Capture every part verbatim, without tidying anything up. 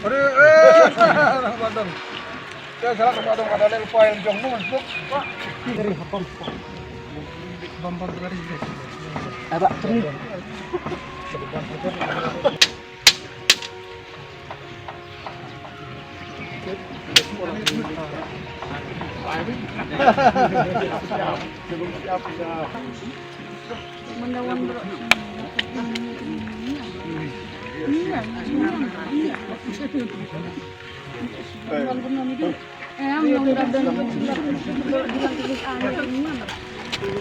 Aduh, eh, Ramadan. Ya, salah Ramadan, ada lagi file jong nu, masuk. Dari apa? Bambang dari. Ada, sini.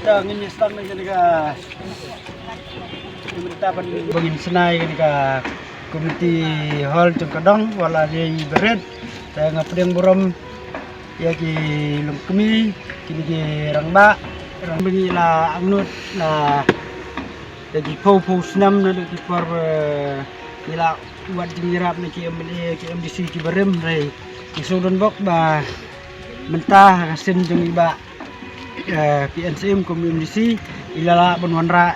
Te ngin ïa sdang na kane ka, mynta ban, ba ngin shna ïa kane ka community hall jong ka dong, wat la dei ba rit. Te nga pdiang burom ïa ki longkmie, kine ki rangbah, rangbah ba ngi la angnud la da ki phew phew snem, naduh ki por, eh, ngi la wad jingïarap na ki M L A, ki M D C, ki barim, hynrei ngi sngewdon bok ba mynta ha ka sien jong i bah, eh, P N Syiem kum M D C, i la lah ban wanrah